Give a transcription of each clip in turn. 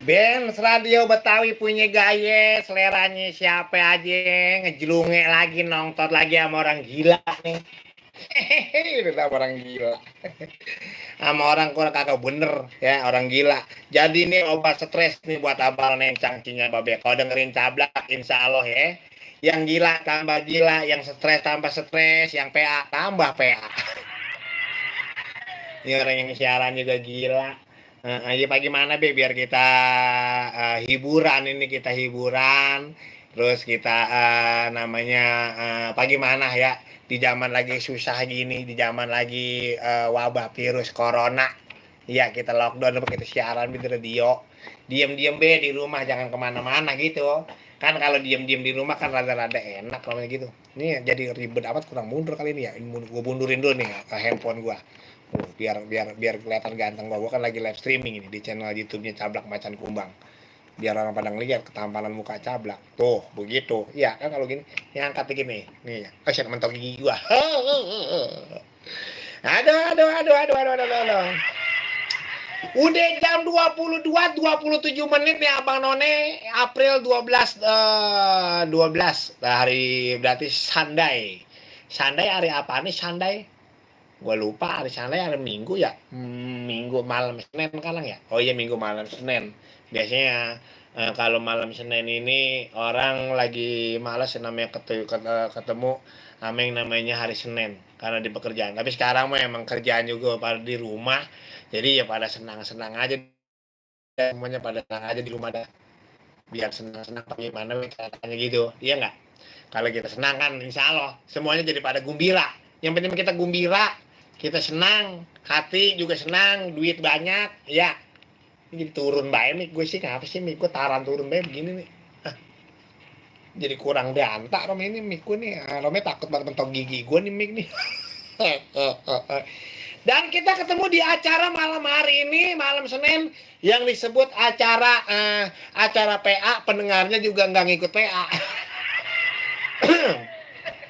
Ben, radio Betawi punya gaya, seleranya siapa aja ngejelunge lagi nonton lagi sama orang gila nih. Hehehe, udah sama orang gila. Sama orang kurang kagak bener ya, orang gila. Jadi nih obat stres nih buat abang neng cangcinya babe. Kalau dengerin cablak, insya Allah ya. Yang gila tambah gila, yang stres tambah stres, yang PA tambah PA. Ini orang yang siaran juga gila. Aja bagaimana be biar kita hiburan ini kita hiburan terus kita namanya bagaimana ya di zaman lagi susah gini di zaman lagi wabah virus corona ya kita lockdown kita siaran di radio diam-diam be di rumah jangan kemana-mana gitu kan kalau diam-diam di rumah kan rada-rada enak kalau gitu ini jadi ribet amat kurang mundur kali ini ya gue mundurin dulu nih handphone gua. Biar biar biar kelihatan ganteng gua kan lagi live streaming ini di channel YouTube-nya Cablak Macan Kumbang. Biar orang pada ngeliat ketampanan muka Cablak. Tuh, begitu. Iya, kan kalau gini, yang angkat gini. Nih, saya mentok gigi gua. Aduh, aduh, aduh, aduh, aduh, aduh, aduh. Udah jam 22:27 nih Abang None, April 12 hari berarti Sunday. Sunday hari apa nih Sunday? Gue lupa hari Sunday hari Minggu ya, Minggu malam Senin kalang ya. Oh iya Minggu malam Senin biasanya. Kalau malam Senin ini orang lagi malas namanya ketemu sama yang namanya hari Senin karena di pekerjaan, tapi sekarang mah emang kerjaan juga pada di rumah jadi ya pada senang-senang aja, semuanya pada senang aja di rumah dah, biar senang-senang bagaimana katanya gitu, iya nggak? Kalau kita senang kan insya Allah semuanya jadi pada gembira. Yang penting kita gembira, kita senang, hati juga senang, duit banyak, ya. Ini jadi turun bae nih, gue sih kenapa sih gue taran turun bae begini nih. Jadi kurang dantak Rom ini miku nih. Romnya takut banget mentok gigi gue nih mik nih. Dan kita ketemu di acara malam hari ini, malam Senin, yang disebut acara PA, pendengarnya juga nggak ngikut PA.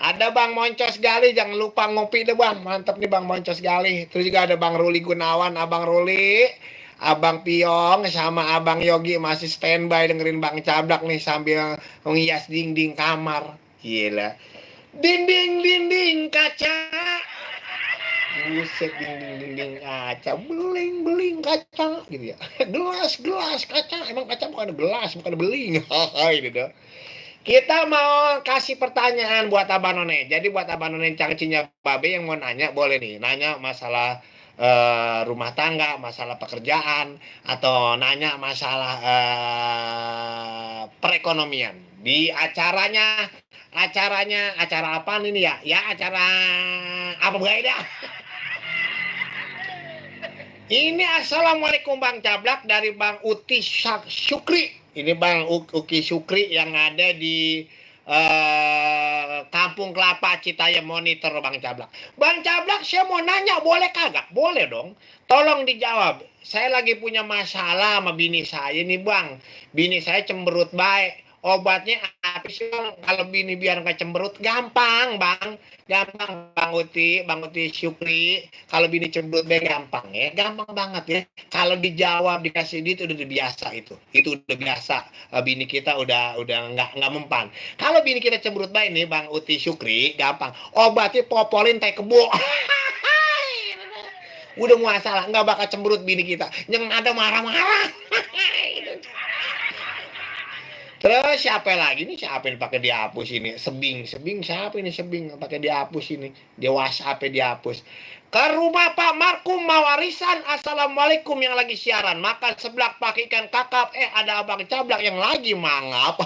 Ada Bang Moncos Gali, jangan lupa ngopi deh Bang, mantep nih Bang Moncos Gali. Terus juga ada Bang Ruli Gunawan, Abang Ruli, Abang Piong, sama Abang Yogi masih standby dengerin Bang Cablak nih sambil menghias dinding kamar. Gila. Dinding kaca. Buset dinding kaca, beling kaca gitu ya. Gelas kaca, emang kaca bukan gelas, bukan beling. Ini dah. Kita mau kasih pertanyaan buat Abang None. Jadi buat Abang None cangcinya Babe yang mau nanya boleh nih. Nanya masalah rumah tangga, masalah pekerjaan, atau nanya masalah perekonomian. Di acara apa ini ya? Ya acara apa dah? Ini assalamualaikum Bang Cablak dari Bang Uti Syukri. Ini Bang Uki Syukri yang ada di Kampung Kelapa Citayam Monitor Bang Cablak. Bang Cablak saya mau nanya boleh kagak? Boleh dong. Tolong dijawab. Saya lagi punya masalah sama bini saya nih Bang. Bini saya cemberut baik. Obatnya apa sih Bang? Kalau bini biar nggak cemberut gampang Bang. Gampang Bang Uti Syukri. Kalau bini cemberut baik gampang ya. Gampang banget ya. Kalau dijawab dikasih duit udah biasa itu. Itu udah biasa. Bini kita udah nggak mempan. Kalau bini kita cemberut baik nih Bang Uti Syukri, gampang. Obatnya popolin teh kebo. Udah masalah, nggak bakal cemberut bini kita. Yang ada marah-marah. Terus siapa lagi nih? Siapa yang pakai dihapus ini? Sebing siapa ini Sebing pakai dihapus ini? Dia WhatsApp dihapus. Ke rumah Pak Markum mau warisan. Assalamualaikum yang lagi siaran. Makan seblak pakai ikan kakap. Ada Abang Cablak yang lagi mangap.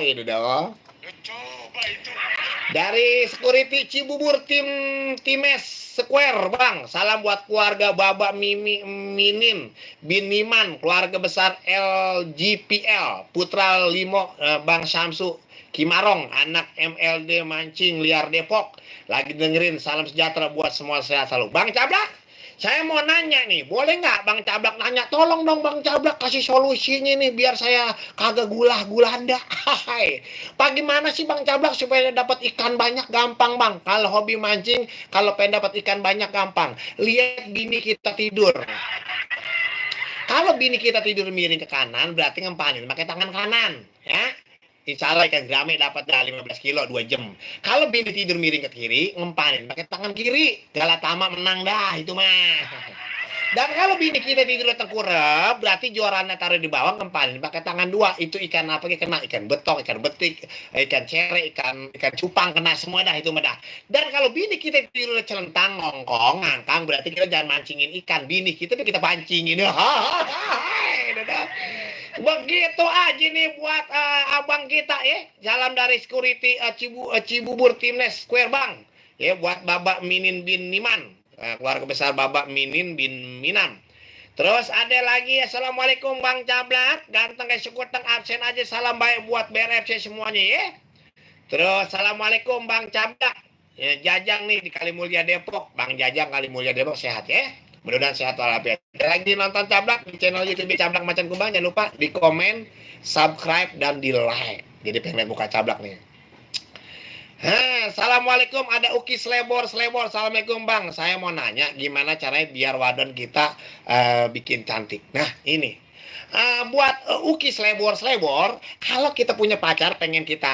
Itu dong. Coba itu. Dari security Cibubur Times Square Bang. Salam buat keluarga Baba Minin bin Niman, keluarga besar LGPL, Putra Limo, Bang Samsu Kimarong, anak MLD Mancing Liar Depok. Lagi dengerin, salam sejahtera buat semua sehat selalu. Bang Cablak, saya mau nanya nih, boleh nggak Bang Cablak nanya? Tolong dong Bang Cablak kasih solusinya nih biar saya kagak gulanda. Hai. Bagaimana sih Bang Cablak supaya dapat ikan banyak gampang Bang? Kalau hobi mancing, kalau pengen dapat ikan banyak gampang. Lihat gini kita tidur. Kalau bini kita tidur miring ke kanan, berarti ngempanin pakai tangan kanan, ya. Insya Allah ikan gurame dapat dah 15 kilo 2 jam. Kalau bini tidur miring ke kiri, ngempanin pakai tangan kiri. Galatama menang dah itu mah. Dan kalau bini kita tidur tengkurap, berarti juaranya taruh di bawah, ngempanin pakai tangan dua. Itu ikan apa? Kena ikan betok, ikan betik, ikan cere, ikan cupang, kena semua dah itu mah dah. Dan kalau bini kita tidur celentang, ngongkong, ngangkang, berarti kita jangan mancingin ikan. Bini kita pancingin. Begitu aja nih buat abang kita ya. Salam dari security Cibubur Timnes Square Bang. Ya buat Babak Minin bin Niman. Keluarga besar Babak Minin bin Minam. Terus ada lagi, assalamualaikum Bang Cablak, ganteng kayak sekuteng absen aja, salam baik buat BRFC semuanya ya. Terus assalamualaikum Bang Cablak, ya, Jajang nih di Kalimulia Depok, Bang Jajang Kalimulia Depok sehat ya. Mudah-mudahan sehat walafiat. Lagi nonton Cablak di channel YouTube Cablak Macan Kumbang, jangan lupa di komen, subscribe dan di like. Jadi pengen lihat muka Cablak nih. Assalamualaikum, ada Uki Slebor. Assalamualaikum Bang, saya mau nanya gimana caranya biar wadon kita bikin cantik. Nah ini buat Uki Slebor, kalau kita punya pacar pengen kita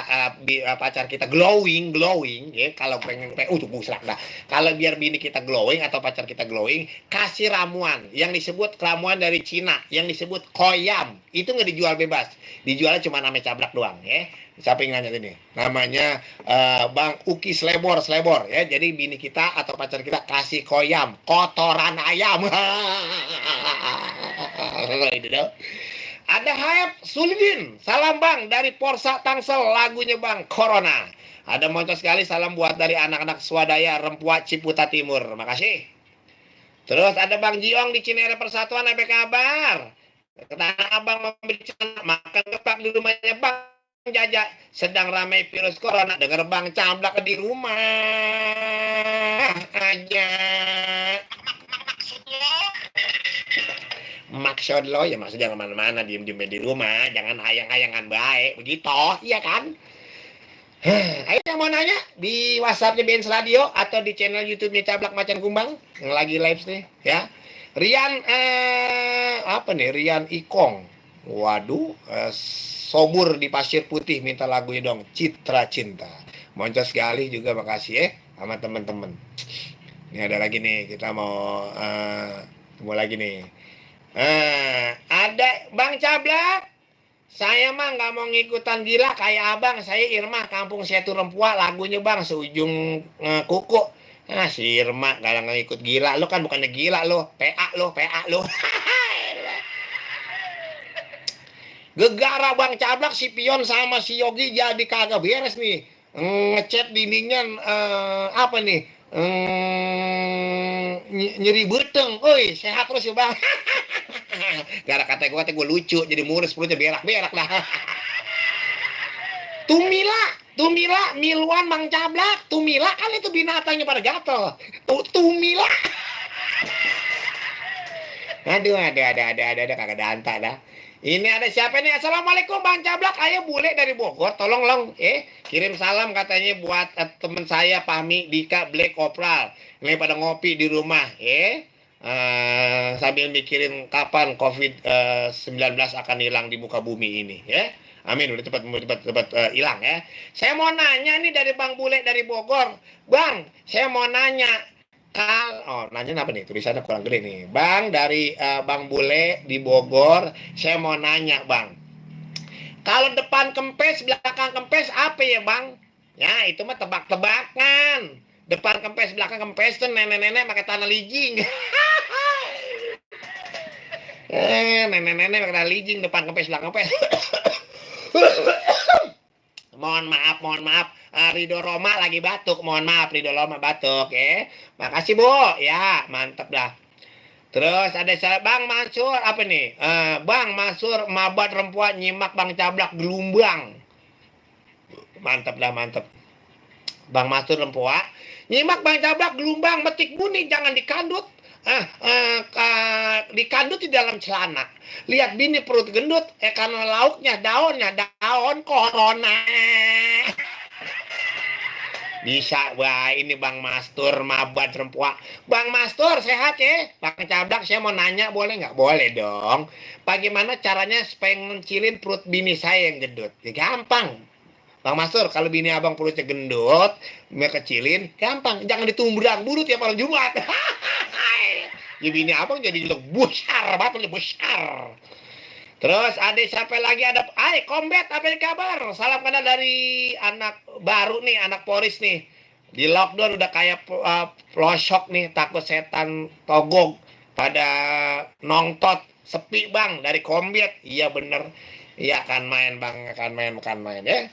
pacar kita glowing ya, kalau pengen busrak dah. Kalau biar bini kita glowing atau pacar kita glowing, kasih ramuan yang disebut ramuan dari Cina yang disebut koyam. Itu nggak dijual bebas, dijualnya cuma namanya Cablak doang ya. Siapa yang nanya ini? Namanya Bang Uki Slebor ya. Jadi bini kita atau pacar kita kasih koyam, kotoran ayam. Ada Haep Sulidin, salam Bang dari Porsa Tangsel, lagunya Bang Corona. Ada moncos sekali, salam buat dari anak-anak swadaya Rempua Ciputa Timur. Makasih. Terus ada Bang Jiong di Cinere Persatuan, apa kabar? Tanah Abang membeli makan kepak di rumahnya Bang Jaja, sedang ramai virus corona. Dengar Bang Cablak di rumah aja. Maksud lo ya maksudnya kemana-mana, diem di rumah, jangan ayang-ayangan baik begitu, iya kan? Ayo yang mau nanya di WhatsAppnya BNS Radio atau di channel YouTube-nya Cablak Macan Kumbang yang lagi live nih ya. Rian apa nih? Rian Ikong. Waduh, Sobur di Pasir Putih minta lagunya dong, Citra Cinta. Moncos sekali juga, makasih ya sama teman-teman. Ini ada lagi nih, kita mau lagi nih. Ada Bang Cablak, saya mah nggak mau ngikutan gila kayak abang. Saya Irma, kampung Setu Rempua, lagunya Bang seujung kuku. Nah si Irma gak ngikut gila, lo kan bukannya gila lo, PA lo. Gegara Bang Cablak, si Pion sama si Yogi jadi kagak beres nih. Ngecat dindingnya apa nih? Nyeri beteng. Oi, sehat terus ya Bang. Gara kata gue lucu, jadi mulus perutnya berak-berak dah. Tumila, Milwan Bang Cablak. Tumila kan itu binatangnya pada gatel. Tumila. Aduh, ada kagak danta dah. Ini ada siapa nih? Assalamualaikum Bang Cablak, ayo bule dari Bogor, tolong kirim salam katanya buat temen saya Pahmi Dika Black Opral. Ini pada ngopi di rumah sambil mikirin kapan COVID-19 akan hilang di muka bumi ini ya. Amin, udah cepat hilang ya. Saya mau nanya nih dari Bang Bule dari Bogor. Bang, saya mau nanya. Nanya apa nih? Tulisannya kurang gede nih. Bang, dari Bang Bule di Bogor, saya mau nanya, Bang. Kalau depan kempes, belakang kempes, apa ya, Bang? Ya, itu mah tebak-tebakan. Depan kempes, belakang kempes tuh nenek-nenek pakai tanah lijing. Nenek-nenek pakai tanah lijing, depan kempes, belakang kempes. Mohon maaf. Ridho Roma lagi batuk. Mohon maaf, Ridho Roma batuk ya. Makasih Bu. Ya, mantap dah. Terus ada Bang Mansur apa nih? Bang Mansur Mabat Rempua nyimak Bang Cablak Gelumbang. Mantap dah, mantap. Bang Mansur Rempua nyimak Bang Cablak Gelumbang, metik buni jangan dikandut. Dikandut di dalam celana. Lihat bini perut gendut, karena lauknya daun corona. Bisa, wah ini Bang Mastur mabat rempuak. Bang Mastur sehat ya? Bang Cablak saya mau nanya boleh nggak? Boleh dong. Bagaimana caranya supaya ngecilin perut bini saya yang gendut? Ya gampang. Bang Mastur, kalau bini abang perutnya gendut, mau kecilin, gampang. Jangan ditumbrak bulu tiap malam Jumat. Ya bini abang jadi besar, banget besar. Terus ada siapa lagi? Ada Combat, apa kabar? Salam kenal dari anak baru nih, anak Poris nih. Di lockdown udah kayak pelosok nih, takut setan togog pada nongtot. Sepi Bang dari Combat. Iya bener. Iya kan main Bang, kan main ya.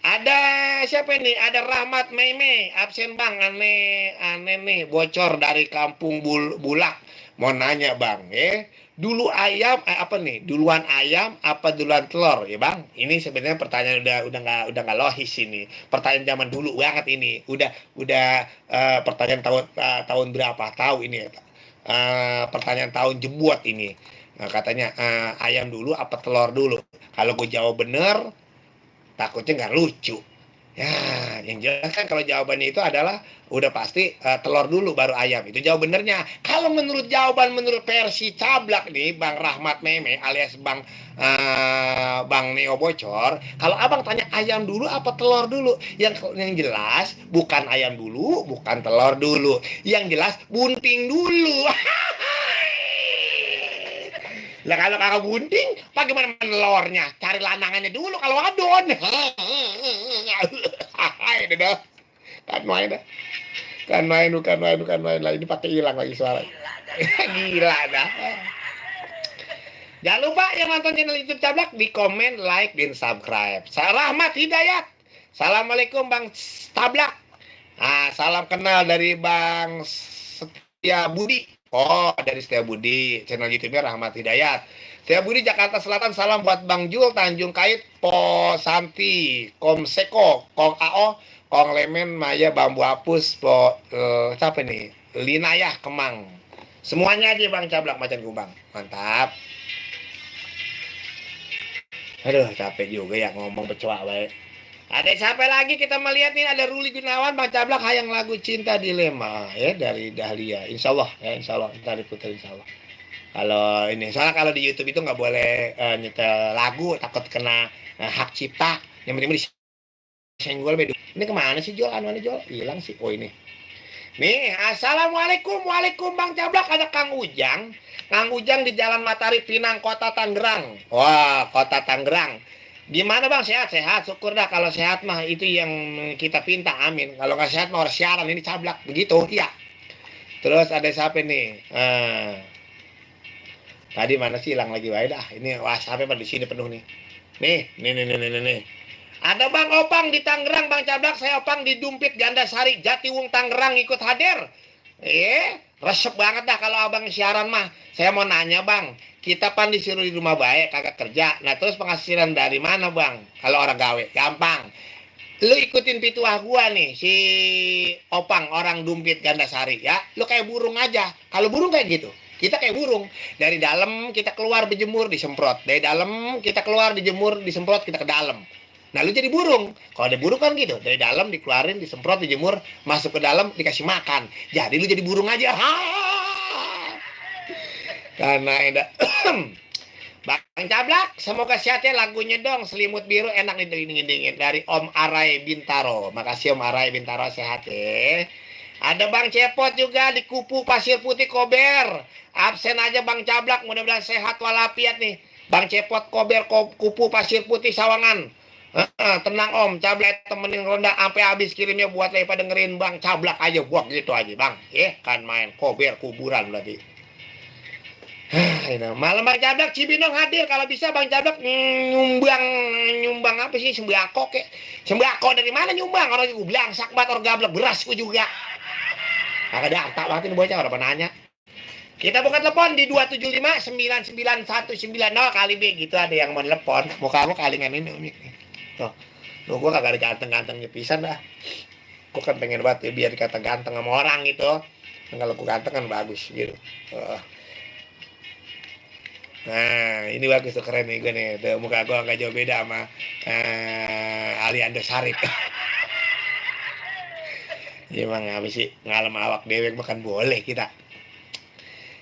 Ada siapa nih? Ada Rahmat Meme, absen Bang. Aneh nih, bocor dari kampung Bulak. Mau nanya Bang, ya. Dulu ayam apa nih? Duluan ayam apa duluan telur, ya Bang? Ini sebenarnya pertanyaan udah nggak logis ini. Pertanyaan zaman dulu banget ini. Udah pertanyaan tahun berapa? Tahu ini ya. Pertanyaan tahun jebuat ini. Nah, katanya ayam dulu apa telur dulu? Kalau gue jawab bener, takutnya nggak lucu. Ya, yang jelas kan kalau jawabannya itu adalah udah pasti telur dulu baru ayam. Itu jawab benernya. Kalau menurut versi Cablak nih, Bang Rahmat Meme alias Bang Neo Bocor, kalau abang tanya ayam dulu apa telur dulu, yang jelas bukan ayam dulu, bukan telur dulu. Yang jelas bunting dulu. Lah kalau kakak bunting, bagaimana menelornya? Cari lanangannya dulu kalau adon. Hai dah. Kan main dah. Kan main lah. Ini pakai hilang lagi suara. Gila dah. Jangan lupa yang nonton channel YouTube Cablak di komen, like, dan subscribe. Rahmat Hidayat. Assalamualaikum Bang Cablak. Salam kenal dari Bang Setia Budi. Oh, dari Setia Budi. Channel YouTube-nya Rahmat Hidayat. Setia Budi Jakarta Selatan. Salam buat Bang Jul, Tanjung Kait, Po Santi, Kom Seko, Kong AO, Kong Lemen, Maya, Bambu Apus, Po siapa nih? Linayah Kemang. Semuanya aja Bang Cablak Macan Kumbang. Mantap. Aduh, capek juga ya ngomong pecuak baik. Ada siapa lagi kita melihat nih, ada Ruli Gunawan, Bang Cablak hayang lagu Cinta Dilema ya dari Dahlia. Insya Allah ya, insya Allah ntar diputar insya Allah. Kalau ini soalnya kalau di YouTube itu nggak boleh nyetel lagu, takut kena hak cipta. Yang penting disenggol bedu. Ini kemana sih Jol? Anu Jol hilang sih. Oh ini. Nih, assalamualaikum, waalaikum Bang Cablak, ada Kang Ujang. Kang Ujang di Jalan Matahari Pinang, Kota Tangerang. Wah, Kota Tangerang. Gimana Bang, sehat? Syukur dah, kalau sehat mah itu yang kita pinta, amin. Kalau nggak sehat mah harus siaran, ini Cablak. Begitu, iya. Terus ada siapa nih? Tadi mana sih hilang lagi, wae dah. Ini WhatsApp pada di sini penuh nih. Nih. Ada Bang Opang di Tangerang, Bang Cablak. Saya Opang di Dumpit Gandasari, Jatiwung Tangerang ikut hadir. Resep banget dah kalau abang siaran mah. Saya mau nanya Bang, kita pan disuruh di rumah baik, kagak kerja. Nah terus penghasilan dari mana Bang? Kalau orang gawe, gampang. Lu ikutin pituah gua nih, si Opang orang Dumpit Gandasari ya. Lu kayak burung aja. Kalau burung kayak gitu. Kita kayak burung. Dari dalam kita keluar berjemur, disemprot. Dari dalam kita keluar dijemur, disemprot, kita ke dalam. Nah lu jadi burung. Kalau ada burung kan gitu, dari dalam dikeluarin, disemprot, dijemur, masuk ke dalam, dikasih makan. Jadi lu jadi burung aja. Karena ada Bang Cablak, semoga sehat ya, lagunya dong Selimut Biru enak nih dingin-dingin dari Om Arai Bintaro. Makasih Om Arai Bintaro, sehat ya. Ada Bang Cepot juga di Kupu Pasir Putih Kober. Absen aja Bang Cablak, mudah-mudahan sehat walafiat nih. Bang Cepot Kober Kupu Pasir Putih Sawangan. Tenang Om, Cablak temenin ronda sampai habis kirimnya buat lepa dengerin Bang Cablak aja, buat gitu aja Bang. Kan main Kober kuburan berarti. Malam Bang Cablak Cibinong hadir, kalau bisa Bang Cablak nyumbang apa sih, sembako kek. Sembako dari mana nyumbang? Orang gue bilang sakbat or gablek beras gue juga. Kagak ada harta banget ini bocah, orang nanya. Kita buka telepon di 275-9919 kali B gitu, ada yang mau telepon. Mau kamu kalingan ini Umi. Tuh gue kagak ada ganteng-gantengnya pisan dah. Gue kan pengen banget ya, biar dikata ganteng sama orang gitu. Dan kalau gue ganteng kan bagus gitu. Nah ini bagus tuh, keren nih gue nih. Tuh, muka gue gak jauh beda sama Aliando Sarip. Emang apa sih ngalem awak dewek makan boleh kita.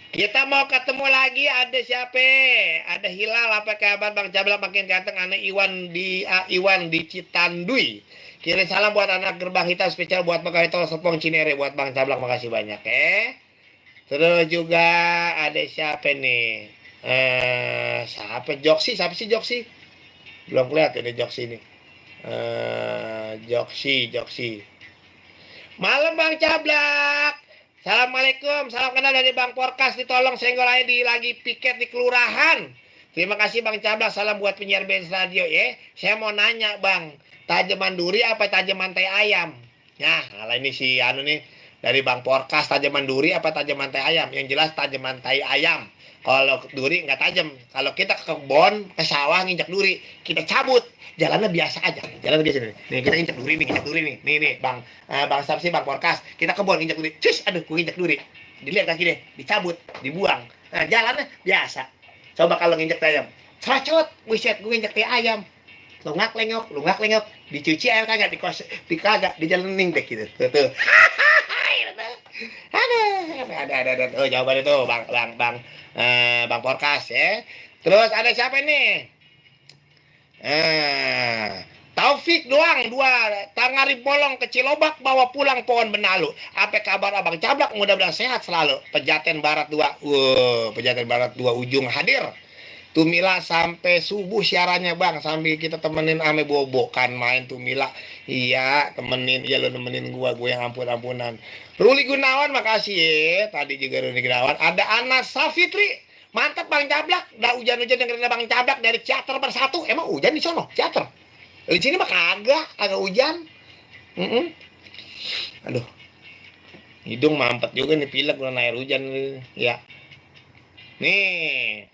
Kita mau ketemu lagi ada siapa? Ada Hilal apa kabar Bang Jablak makin ganteng aneh Iwan di Citandui. Kirim salam buat anak gerbang hitam spesial buat Mekah Tol Sepong Cinere buat Bang Jablak makasih banyak Terus juga ada siapa nih? Siapa Joksi? Siapa sih Joksi? Belum kelihatan ini Joksi ini. Joksi. Malam Bang Cablak. Assalamualaikum. Salam kenal dari Bang Porkas. Ditolong senggol aja lagi piket di kelurahan. Terima kasih Bang Cablak. Salam buat penyiar BNS Radio ya. Saya mau nanya Bang, tajaman duri apa tajaman tai ayam? Nah, ini si anu nih dari Bang Porkas, tajaman duri apa tajaman tai ayam? Yang jelas tajaman tai ayam. Kalau duri nggak tajam. Kalau kita ke kebon, ke sawah nginjak duri, kita cabut. Jalannya biasa aja. Jalan biasa nih. Nih kita injak duri nih. Nih Bang Bang Sapsi, Bang Porkas. Kita kebon injak duri. Cus, aduh, gue injak duri. Dilihat kaki deh, dicabut, dibuang. Nah, jalannya biasa. Coba kalau nginjak ayam. Seracot, buset, gue injak ayam. Lunggak lengok, dicuci air kagak, dikagak, dijalanin deh gitu. Tuh. Ada. Oh, jawaban itu Bang Porkas ya. Terus ada siapa nih? Taufik doang Tangari Bolong ke Cilobak bawa pulang pohon benalu. Apa kabar Abang Cablak? Mudah-mudahan sehat selalu. Pejaten Barat 2. Pejaten Barat 2 ujung hadir. Tumila sampai subuh siarannya Bang, sambil kita temenin ame bobo kan main Tumila. Iya, temenin. Iya lo nemenin gue yang ampun-ampunan. Ruli Gunawan makasih ya. Tadi juga Ruli Gunawan. Ada Anas Safitri. Mantap Bang Cablak. Dah hujan-hujan dengerin Bang Cablak dari Ciater Bersatu. Emang hujan di sono? Ciater. Di sini mah kagak hujan. Aduh. Hidung mampet juga nih, pilek udah air hujan ya. Nih.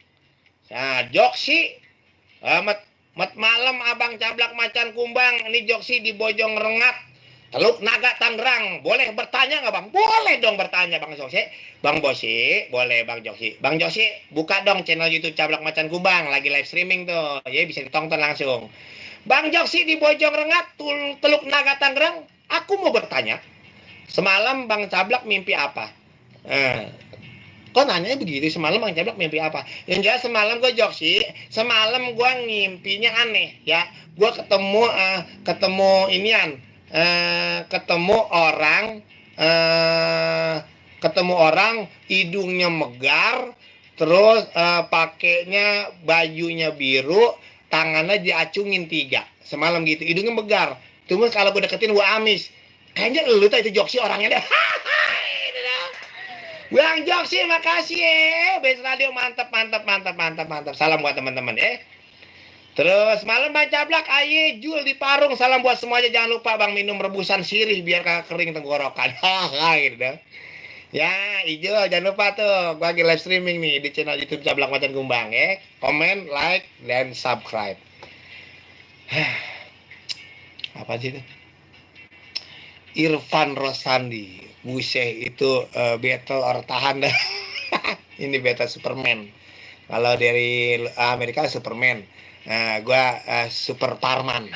Nah, Joksi. Mat malam Abang Cablak Macan Kumbang. Ini Joksi di Bojong Rengat. Teluk Naga Tangerang, boleh bertanya nggak Bang? Boleh dong bertanya Bang Joksi. Bang Bosi, boleh Bang Joksi. Bang Joksi, buka dong channel YouTube Cablak Macan Kumbang, lagi live streaming tuh. Ya bisa ditonton langsung. Bang Joksi di Bojong Rengat, Teluk Naga Tangerang, aku mau bertanya. Semalam Bang Cablak mimpi apa? Kok nanya begitu? Semalam Bang Cablak mimpi apa? Yang jelas semalam gue Joksi, semalam gue ngimpinya aneh ya. Gue ketemu inian. Ketemu orang hidungnya megar, terus pakainya bajunya biru, tangannya diacungin 3 semalam gitu, hidungnya megar. Terus kalau gue deketin gue amis. Kayaknya lu tuh itu Joksi orangnya deh. Bang Joksi makasih ya. BNS Radio mantap. Salam buat teman-teman ya. Terus malam Bang Cablak, aye Jul di Parung. Salam buat semuanya. Jangan lupa Bang minum rebusan sirih biar kagak kering tenggorokan. Gitu dah. Ya, Ijul jangan lupa tuh. Gua lagi live streaming nih di channel YouTube Cablak Macan Kumbang ya. Komen, like, dan subscribe. Apa sih itu? Irfan Rosandi. Buset itu battle or tahan dah. Ini battle Superman. Kalau dari Amerika Superman. Nah, gue Super Parman.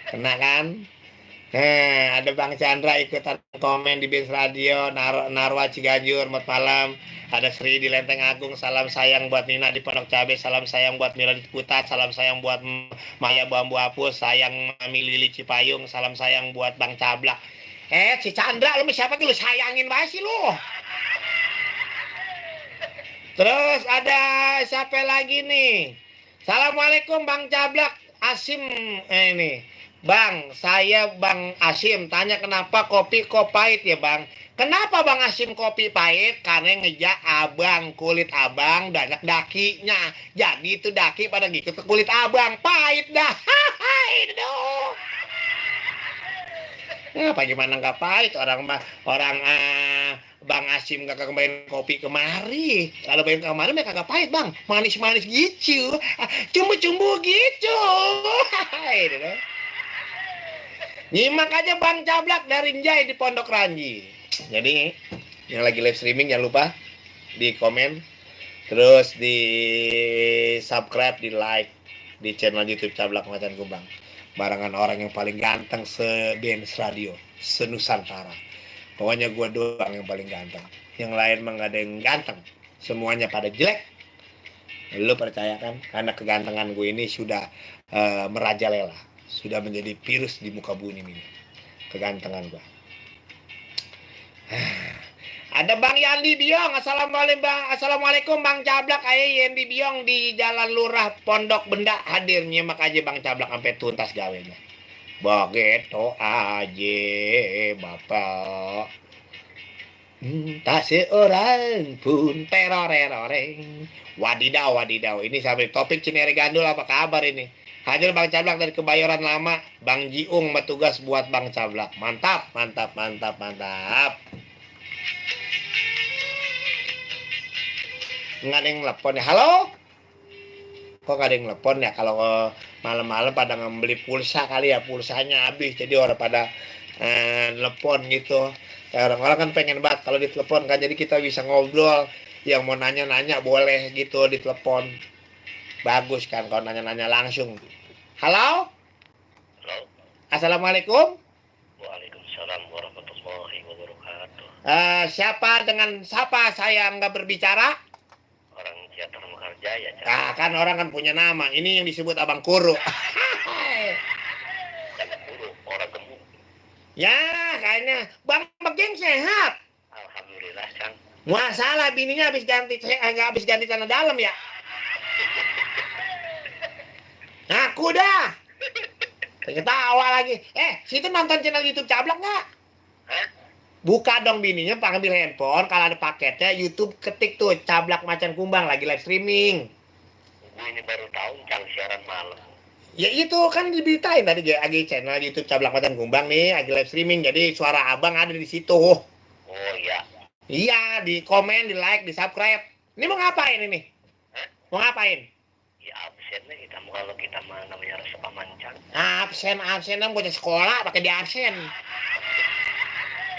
Kena kan? Nah, ada Bang Chandra ikutan komen di BNS Radio, Narwa Ciganjur, selamat malam. Ada Sri di Lenteng Agung, salam sayang buat Nina di Pondok Cabe, salam sayang buat Mila di Putat, salam sayang buat Maya Bambu Apus, sayang Mami Lili Cipayung, salam sayang buat Bang Cablak. Si Chandra, lu siapa lu sayangin banget sih lu? Terus ada siapa lagi nih? Assalamualaikum Bang Cablak Asim ini. Bang, saya Bang Asim tanya kenapa kopi kok pahit ya Bang? Kenapa Bang Asim kopi pahit? Karena ngejak abang, kulit abang banyak dakinya. Jadi itu daki pada ngikut ke kulit abang. Pahit dah. Itu dong. Apa gimana nggak pahit orang Bang Asim gak kembali kopi kemari. Kalau pengen kemari mereka kagak pahit Bang, manis-manis gitu, cumbu-cumbu gitu. Nyimak aja Bang Cablak dari Njai di Pondok Ranji. Jadi yang lagi live streaming jangan lupa di komen, terus di subscribe, di like di channel YouTube Cablak Macan Kumbang. barengan orang yang paling ganteng se-Dance Radio, se-Nusantara. Pokoknya gue doang yang paling ganteng. Yang lain mah nggak ada yang ganteng. Semuanya pada jelek. Lo percaya kan? Karena kegantengan gue ini sudah merajalela. Sudah menjadi virus di muka bumi ini. Kegantengan gue. Ada Bang Yandi Biong. Assalamualaikum Bang Cablak. Ayo Yandi Biong di Jalan Lurah Pondok Benda hadir. Nyimak aja Bang Cablak sampai tuntas gawenya. Begitu aja Bapak. Tak seorang pun teroreng. Wadidaw. Ini sampai topik Cinere Gandul, apa kabar ini? Hadir Bang Cablak dari Kebayoran Lama. Bang Jiung bertugas buat Bang Cablak. Mantap. Nggak ada yang telepon ya. Halo? Kok nggak ada yang telepon ya? Kalau malam-malam pada ngebeli pulsa kali ya. Pulsanya habis. Jadi orang pada telepon gitu. Kayak orang-orang kan pengen banget kalau ditelepon kan. Jadi kita bisa ngobrol. Yang mau nanya-nanya boleh gitu ditelepon. Bagus kan kalau nanya-nanya langsung. Halo? Halo. Assalamualaikum. Waalaikumsalam warahmatullahi wabarakatuh. Siapa saya nggak berbicara? Orang Ciater Mekarjaya. Kan orang kan punya nama. Ini yang disebut Abang Kuru. Jangan dulu, orang gemuk. Ya, kayaknya Bang Begeng sehat. Alhamdulillah, Cang. Masalah bininya habis ganti celana dalam ya. Aku dah. Ketawa lagi. Situ nonton channel YouTube Cablak nggak? Hah? Buka dong bininya, ambil handphone. Kalau ada paketnya, YouTube ketik tuh Cablak Macan Kumbang lagi live streaming. Gue ini baru tahu Cang siaran malam. Ya itu kan diberitain tadi lagi channel YouTube Cablak Macan Kumbang nih, lagi live streaming. Jadi suara abang ada di situ. Oh iya. Iya, di komen, di like, di subscribe. Ini mau ngapain ini? Hah? Mau ngapain? Ya absen nih kita kalau kita mah namanya rasa pamancan. Absen bocah sekolah pakai di absen.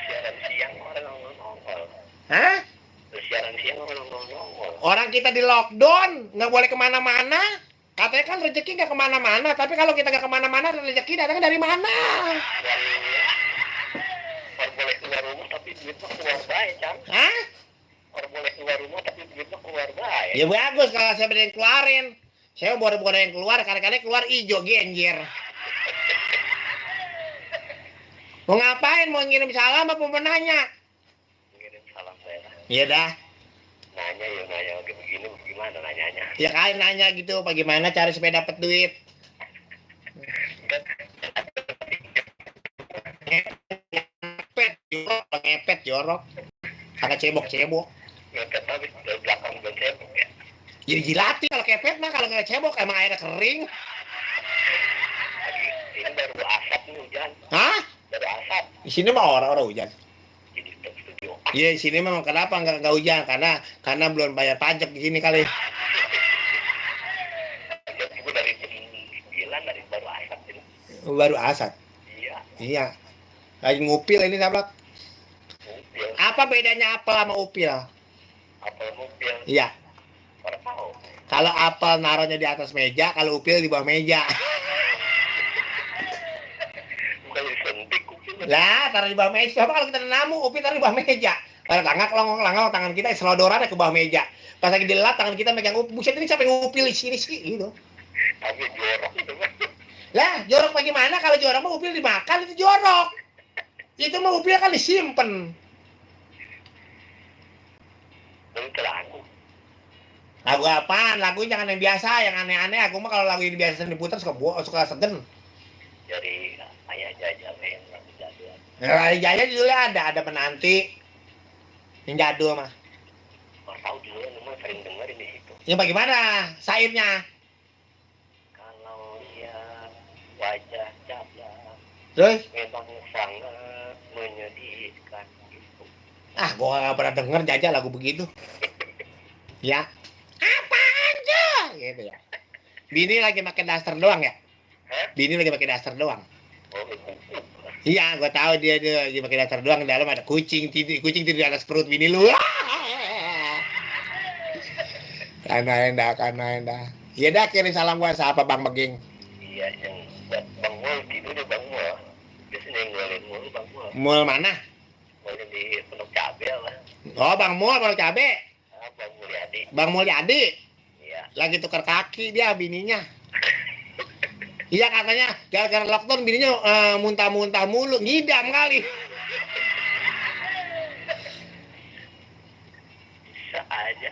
Siaran siang orang nongol. Hah? Siaran siang orang nongol. Orang kita di lockdown, nggak boleh kemana-mana. Katanya kan rezeki nggak kemana-mana, tapi kalau kita nggak kemana-mana, rezeki datangnya dari mana? Orang boleh keluar rumah tapi duitnya keluar baik, Cang. Hah? Orang boleh keluar rumah tapi duitnya keluar baik. Ya bagus kalau saya berani keluarin. Saya bukan yang keluar, kadang-kadang keluar hijau genjer. Mau ngapain? Mau ngirim salam apa mau nanya? Ngirim salam saya. Iya dah. Nanya begini gimana nanyanya? Ya kalian nanya gitu, bagaimana cari supaya dapat duit? Ngepet jorok. Agak cebok. Ngepet tapi dari belakang dan cebok ya. Jadi jilati kalau kepet mah, kalau nggak cebok emang airnya kering. Ini baru asap nih hujan. Hah? Baru asap. Di sini mah orang hujan. Jadi top studio. Iya, di sini memang kenapa nggak hujan? Karena belum bayar pajak di sini kali. Itu dari jam 9 dari baru asap ini. Baru asap. Iya. Lagi ngupil ini Cablak. Mobil. Apa bedanya apel sama upil? Apel mobil. Iya. Orang tahu. Kalau apel naruhnya di atas meja, kalau upil di bawah meja. Bukan disentik kupingnya. Lah, taruh di bawah meja. Coba kalau kita namu, upil taruh di bawah meja. Kalau langak tangan kita selodorannya ke bawah meja. Pas lagi dilap tangan kita megang upil. Buset ini sampai ngupil di sini sih gitu. Tapi jorok itu kan. Lah, jorok bagaimana? Kalau jorok mah upil dimakan itu jorok. Itu mah upil kan disimpen. Lalu itu lagu. Lagu apaan? Lagu jangan yang biasa, yang aneh-aneh. Aku mah kalau lagu yang biasa diputar suka segen. Dari Ayah Jaja yang lagu jadul. Nah, Jaya judulnya ada menanti. Yang jadul mah. Orang tahu juga memang sering dengerin di situ. Yang bagaimana? Sairnya. Kalau lihat wajah Jaja Terus? memang sangat menyedihkan itu. Gua gak pernah denger Jaja lagu begitu. Ya. Apaan tuh? Gitu ya. Bini lagi pakai daster doang ya? Hah? Bini lagi pakai daster doang. Oh, itu. Iya, gua tahu dia pakai daster doang. Di dalam ada kucing tidur di atas perut bini lu. Karena endah. Iya dah, kirim salam gua siapa Bang Beging. Iya, yang buat Bang Mall mana? Mallnya di Pondok Cabe lah. Oh, Bang Mul, Bang Cabe. Bang Mulyadi. Bang Mulyadi. Iya. Lagi tukar kaki dia bininya. Iya katanya gara-gara lockdown bininya muntah-muntah mulu, ngidam kali. Bisa aja.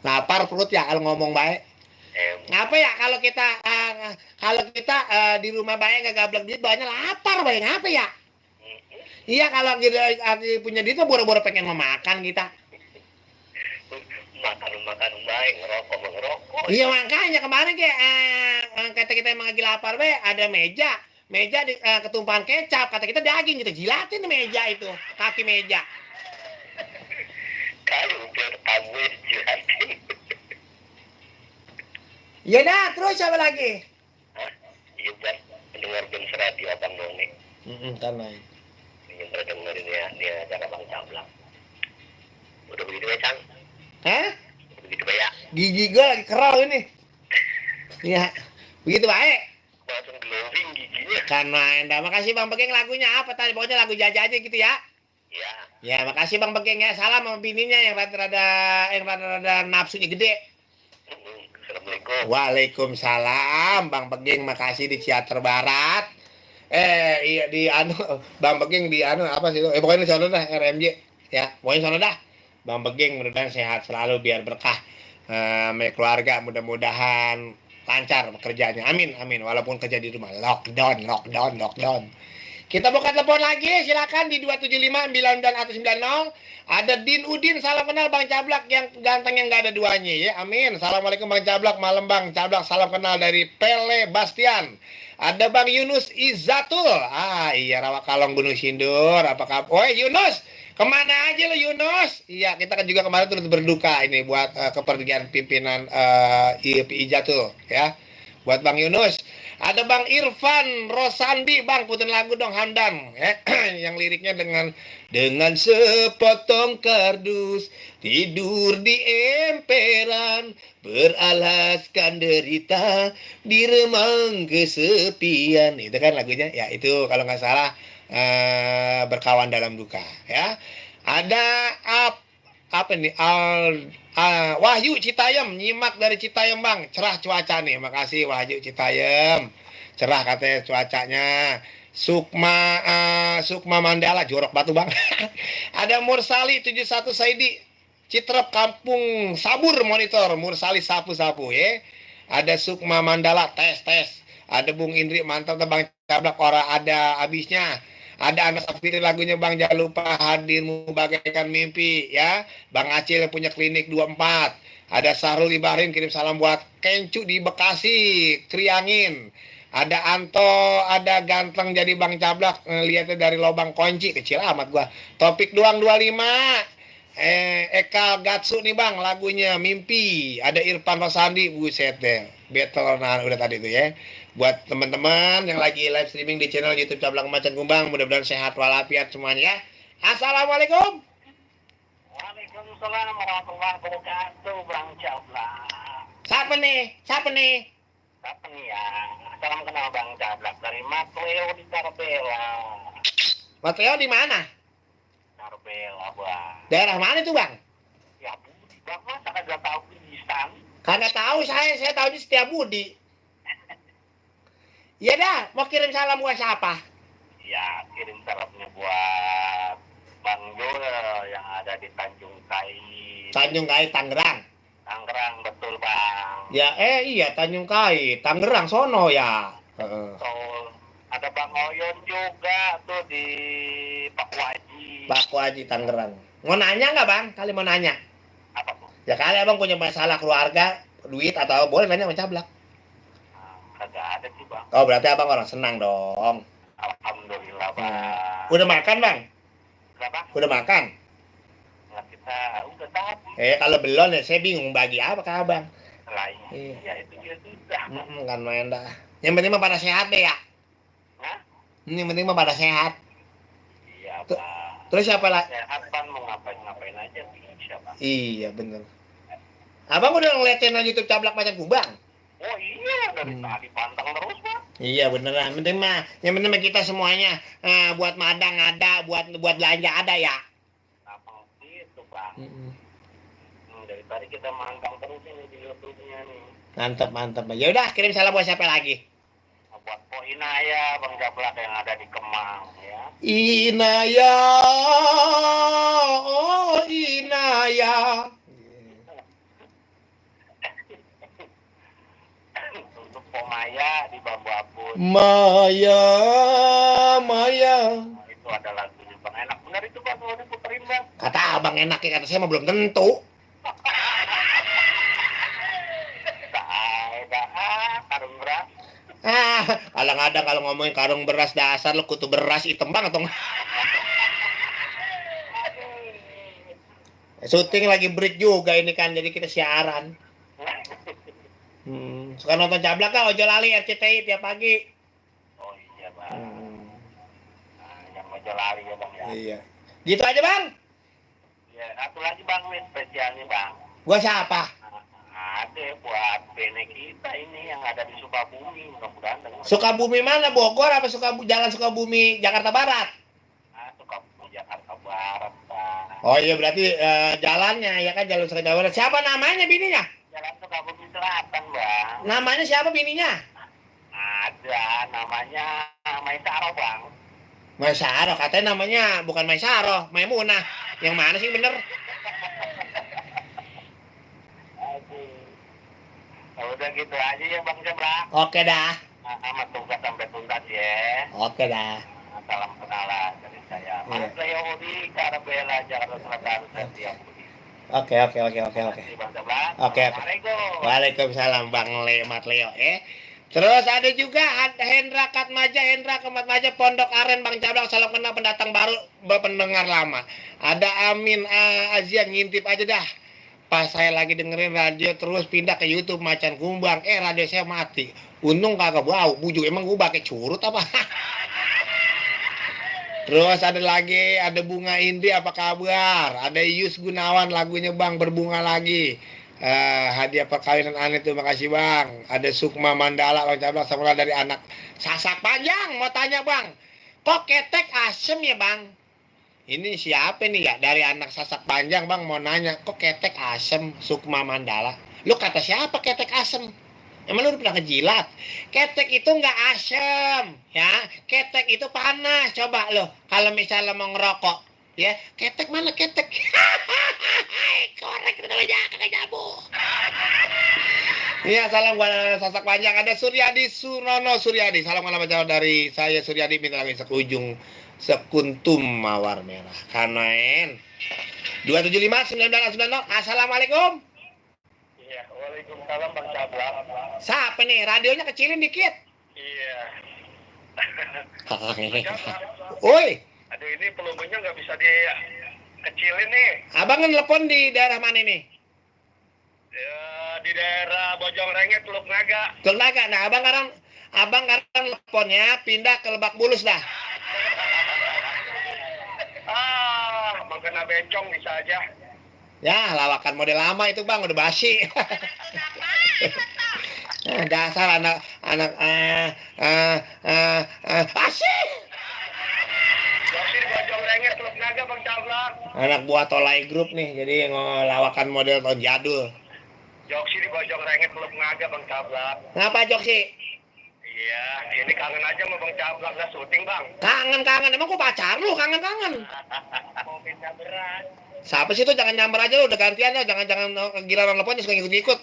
Lapar perut ya kalau ngomong baik. Ngapa ya kalau kita di rumah baik nggak gablek duit banyak lapar baik ngapa ya? Iya kalau kita punya duit mah boro-boro pengen memakan kita. Makan baik, ngerokok. Iya makanya kemarin kayak kata kita emang lagi lapar be, ada meja di ketumpahan kecap, kata kita daging kita jilatin di meja itu, kaki meja. Kalau biar tamu jilatin. Ya dah, terus siapa lagi? Hah? Iya buat pendengar Benz Radio Abang Doni. Ntar main. Yang pernah dengerin dia acara Bang Cablak. Udah begitu ya, Cang? Hah? Begitu ya? Gigi gue lagi kerau ini. Iya, begitu baik. Langsung glowing giginya. Kan main dah. Makasih Bang Begeng, lagunya apa tadi? Pokoknya lagu Jaja aja gitu ya. Iya. Ya, makasih Bang Begeng ya. Salam sama bininya yang rada nafsunya gede. Assalamualaikum. Waalaikumsalam, Bang Begeng, makasih di Ciater Barat. Iya di Bang Begeng di apa sih itu? Pokoknya di sana dah RMJ ya. Pokoknya sana dah. Bang Begeng mudah-mudahan sehat selalu biar berkah sama keluarga, mudah-mudahan lancar pekerjaannya. Amin, amin. Walaupun kerja di rumah lockdown. Kita buka telepon lagi, silakan di 275-9290. Ada Din Udin, salam kenal Bang Cablak yang ganteng yang gak ada duanya ya. Amin. Assalamualaikum Bang Cablak, malam Bang Cablak, salam kenal dari Pele Bastian. Ada Bang Yunus Izatul. Iya Rawakalong Gunung Sindur. Apa kabar? Oi Yunus, kemana aja lo Yunus? Iya, kita kan juga kemarin turut berduka ini buat kepergian pimpinan IPI Izatul ya. Buat Bang Yunus. Ada Bang Irfan Rosandi, Bang puterin lagu dong Hamdan ya. Yang liriknya dengan sepotong kardus tidur di emperan beralaskan derita di remang kesepian. Itu kan lagunya ya, itu kalau nggak salah berkawan dalam duka ya. Ada apa nih Wahyu Citayam, nyimak dari Citayam Bang, cerah cuaca nih, makasih Wahyu Citayam, cerah katanya cuacanya. Sukma Mandala, jorok batu Bang. Ada Mursali 71 Saidi, Citrep Kampung Sabur monitor, Mursali sapu-sapu ya. Ada Sukma Mandala tes. Ada Bung Indri mantap Bang Cablak, ora ada habisnya. Ada Anas Afiri lagunya Bang, jangan lupa hadirmu bagaikan mimpi ya. Bang Acil yang punya klinik 24. Ada Sahrul Ibrahim kirim salam buat Kencu di Bekasi, Kriangin. Ada Anto, ada ganteng jadi Bang Cablak, lihatnya dari lobang kunci, kecil amat gua. Topik doang 25. Eka Gatsu nih Bang, lagunya Mimpi. Ada Irfan Rosandi, buset deh. Battle nah udah tadi tuh ya. Buat teman-teman yang lagi live streaming di channel YouTube Cablak Macan Kumbang, mudah-mudahan sehat walafiat semuanya ya. Assalamualaikum. Waalaikumsalam warahmatullahi wabarakatuh, Bang Cablak. Siapa nih? Siapa nih ya? Salam kenal Bang Cablak dari Matleo di Tarbela. Matleo di mana? Tarbela, Bang. Daerah mana tuh Bang? Ya Budi, Bang, masa kagak tahu Kurdistan? Kagak tahu saya tahu di Setiabudi. Iya dah, mau kirim salam buat siapa? Ya, kirim salamnya buat Bang Joel yang ada di Tanjung Kait. Tanjung Kait, Tangerang. Tangerang, betul Bang. Ya, iya Tanjung Kait, Tangerang sono ya. Betul. Ada Bang Oyon juga tuh di Pak Waji. Pak Waji, Tangerang. Mau nanya nggak Bang? Kali mau nanya. Apa tuh? Ya kali Abang punya masalah keluarga, duit atau boleh nanya sama Cablak. Kagak ada sih Bang. Oh berarti Abang orang senang dong. Alhamdulillah Bang. Udah makan Bang? Kenapa? Udah makan? Nah, kita udah tadi. Kalau belum ya saya bingung bagi apa ke Abang. Lain. Ya itu dia sudah. Kan main dah. Yang penting mah pada sehat deh ya. Hah? Yang penting mah pada sehat. Iya Bang. Terus siapa lagi? Sehat Bang, mau ngapain aja bisa Bang. Iya bener. Abang udah ngeliat channel YouTube Cablak Macan Kumbang? Oh iya, dari tadi pantang terus Bang. Iya beneran, yang penting mah kita semuanya buat madang ada, buat belanja ada ya. Apa gitu Bang. Mm-mm. Dari tadi kita mantang terus ini di YouTube-nya nih. Mantap. Ya udah, kirim salam buat siapa lagi? Buat Po Inaya, Bang Jablak yang ada di Kemang ya. Inaya, oh Inaya. Untuk Po Maya di Bambu Apus. Maya. Nah, itu ada lagunya Bang. Enak benar itu Bang, kalau diputerin Bang. Kata abang enak ya, kata saya mah belum tentu. Karung beras. Kadang-kadang kalau ngomongin karung beras dasar lu kutu beras hitam banget dong. Syuting lagi break juga ini kan, jadi kita siaran. Suka nonton Jablak kan, Ojo Lali RCTI tiap pagi. Oh iya Bang. Nah, yang Ojo Lali ya Bang ya. Iya. Gitu aja Bang. Ya, satu lagi Bang nih spesialnya Bang. Gua siapa? Ada buat bene kita ini yang ada di Sukabumi, mudah-mudahan dengar. Sukabumi mana? Bogor apa Jalan Sukabumi Jakarta Barat? Sukabumi Jakarta Barat Bang. Oh iya berarti jalannya ya kan, Jalan Sukabumi Barat. Siapa namanya bininya? Jalan Sukabumi Selatan Bang. Namanya siapa bininya? Ada namanya Maisaro Bang. Maisaro, katanya namanya bukan Maisaro, Maimunah. Yang mana sih bener? Udah gitu aja ya Bang Jablak. Oke dah. Sama tugas sampai tuntas ya. Oke dah. Salam kenalan dari saya. Mas Leo Udi, Karabela, Jakarta Selatan, Setia Budi. Oke. Bang Jablak. Oke. Assalamualaikum. Waalaikumsalam Bang Mat Leo. Terus ada juga Hendra Kematmaja Pondok Aren Bang Jablak, salam kenal pendatang baru, pendengar lama. Ada Amin Azia, ngintip aja dah. Pas saya lagi dengerin radio terus pindah ke YouTube Macan Kumbang, radio saya mati. Untung kagak bau, bujuk emang gua pakai curut apa? Terus ada Bunga Indi, apa kabar? Ada Yus Gunawan, lagunya Bang Berbunga Lagi. Hadiah perkawinan aneh tuh, makasih Bang. Ada Sukma Mandala Bang Jablak, sama dari anak Sasak Panjang. Mau tanya Bang, kok ketek asem ya Bang? Ini siapa nih ya? Dari anak Sasak Panjang Bang mau nanya, kok ketek asem? Sukma Mandala. Lu kata siapa ketek asem? Emang lu udah pernah kejilat? Ketek itu nggak asem, ya. Ketek itu panas. Coba lo, kalau misalnya mau ngerokok, ya, ketek mana ketek? Korek itu namanya, kagak nyambung. Iya, salam buat Sasak Panjang. Ada Suryadi Surono Suryadi. Salam kenal jauh dari saya Suryadi, minta lagi sekujung sekuntum mawar merah. Kanaen. 275-1990. Assalamualaikum. Iya, waalaikumsalam Bang Jablak. Siapa nih? Radionya kecilin dikit. Iya. Woi. Aduh, ini volumenya nggak bisa dikecilin nih. Abang kan telepon di daerah mana nih? Ya, di daerah Bojong Rengek, Teluk Naga. Teluk Naga. Nah, abang sekarang teleponnya pindah ke Lebak Bulus dah. Bang kena bencong bisa aja. Ya, lawakan model lama itu Bang, udah basi. Dasar anak asik. Joksi di Bojong Rengek, Teluk Naga Bang Jablak. Anak buah Tolai Group nih, jadi ngelawakan model tahun jadul. Joksi di Bojong Rengek, Teluk Naga Bang Jablak. Ngapa Joksi? Iya, ini kangen aja sama Bang Jablak, nggak syuting Bang. Kangen, emang gua pacar lu, kangen. Mau pindah berat. Siapa sih itu, jangan nyamber aja lu, udah gantian ya, jangan giliran teleponnya suka ngikut-ngikut.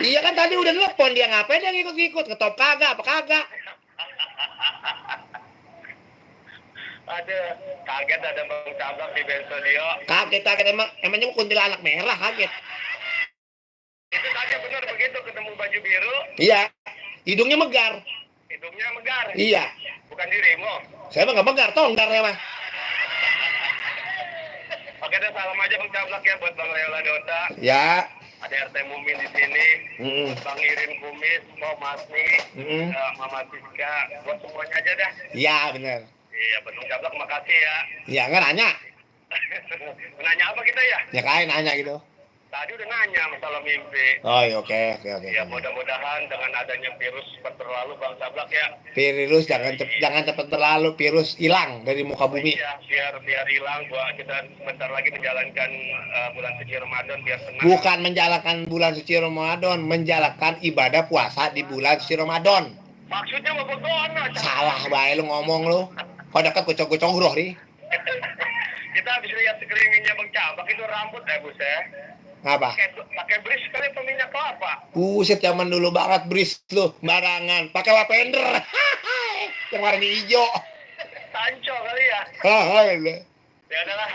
Iya kan tadi udah telepon, dia ngapain dia ngikut-ngikut, ngetop kagak, apa kagak. Ada, kaget ada Bang Jablak di Ben Studio. Kaget, emangnya kuntilanak merah, kaget. Itu saja benar begitu, ketemu baju biru. Iya, hidungnya megar. Hidungnya megar. Iya. Bukan dirimu. Saya mah nggak megar, tonggar ya mah. Oke deh, salam aja Bang Jablak ya buat Bang Leo Ladota. Ya. Ada RT Mumin di sini. Bang Irin Kumis, Mau Masni, Mama Siska, buat semuanya aja dah. Iya, benar. Iya, Bang Jablak makasih ya. Iya, nggak nanya. Nanya apa kita ya? Ya kayak nanya gitu. tadi udah nanya masalah mimpi. Oh iya, oke. Ya mudah-mudahan dengan adanya virus cepat berlalu Bang Sablak ya. Virus jangan cepat berlalu, virus hilang dari muka bumi. Iya, biar hilang, buat kita sebentar lagi menjalankan bulan suci Ramadan biar tenang. Bukan menjalankan bulan suci Ramadan, menjalankan ibadah puasa di bulan suci Ramadan. Maksudnya mau berdoa. Salah bae lu ngomong lu. Kau dekat kucong-kucong roh nih. Kita habis lihat sekelilingnya Bang Cabak itu rambut bus ya. Ngapa? Pakai bris kali atau minyak kelapa. Buset, zaman dulu banget bris lu, barangan. Pakai lavender. Yang warnanya hijau. Sancho kali ya. Ya adalah,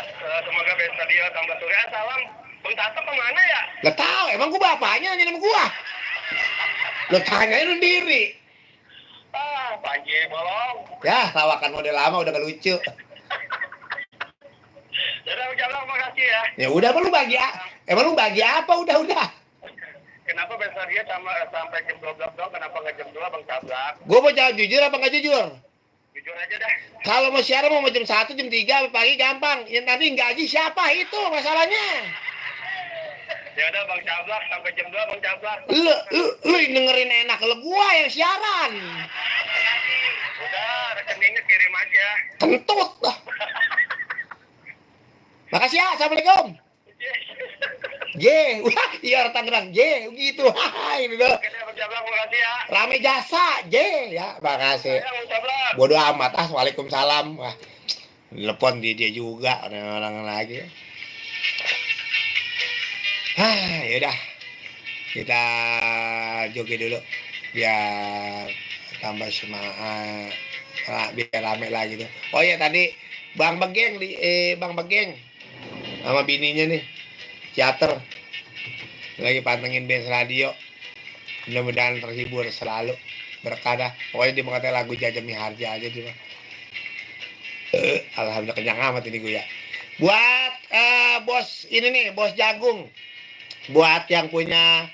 semoga besok dia tambah surya. Salam. Bang Tato kemana ya? Lah tahu, emang gua bapaknya nanya nama gua. Lu tanyain lu sendiri. Panji bolong. Ya, lawakan model lama udah gak lucu. Yaudah, Bang, makasih ya. Ya udah, emang lu bagi apa? Udah. Kenapa besok dia sampai jam 12 dong? Kenapa nggak jam 2 Bang Sablak? Gua mau jawab jujur apa nggak jujur? Jujur aja dah. Kalau mau siaran mau jam 1, jam 3 pagi gampang. Yang nanti gaji siapa itu masalahnya. Ya udah Bang Sablak sampai jam 2 Bang Sablak. Lu dengerin enak, lu gua yang siaran. Udah, rekeningnya kirim aja. Kentut dah. Makasih ya, assalamualaikum. Wah, iya orang Tangerang, gitu. Ini loh. Oke, Bang Sablak, makasih ya. Rame jasa, ya, makasih. Ya, Bang Sablak. Bodoh amat, waalaikumsalam. Wah, telepon dia juga, orang lagi. Yaudah, kita joget dulu, biar tambah semangat, biar rame lagi tuh. Oh iya, tadi Bang Bageng sama bininya nih, teater lagi pantengin Benz Radio. Mudah-mudahan terhibur selalu, berkah dah. Pokoknya dia mengatai lagu Jaja Miharja aja dia. Alhamdulillah kenyang amat ini gue ya. Buat bos ini nih, bos jagung, buat yang punya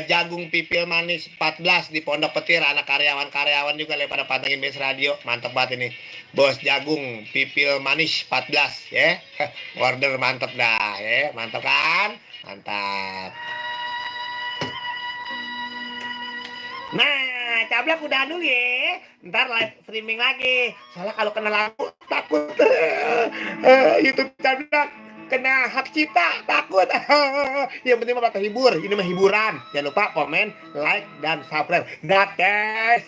jagung pipil manis 14 di Pondok Petir, anak karyawan juga pada pantengin Benz Radio. Mantep banget ini, bos jagung pipil manis 14 ya. Order mantep dah ya, mantap kan, mantap. Nah, Cablak udah dulu ya. Ntar live streaming lagi. Soalnya kalau kena lampu takut YouTube Cablak kena hak cipta, takut. Yang penting mah terhibur. Ini mah hiburan. Jangan lupa komen, like, dan subscribe. Gratis.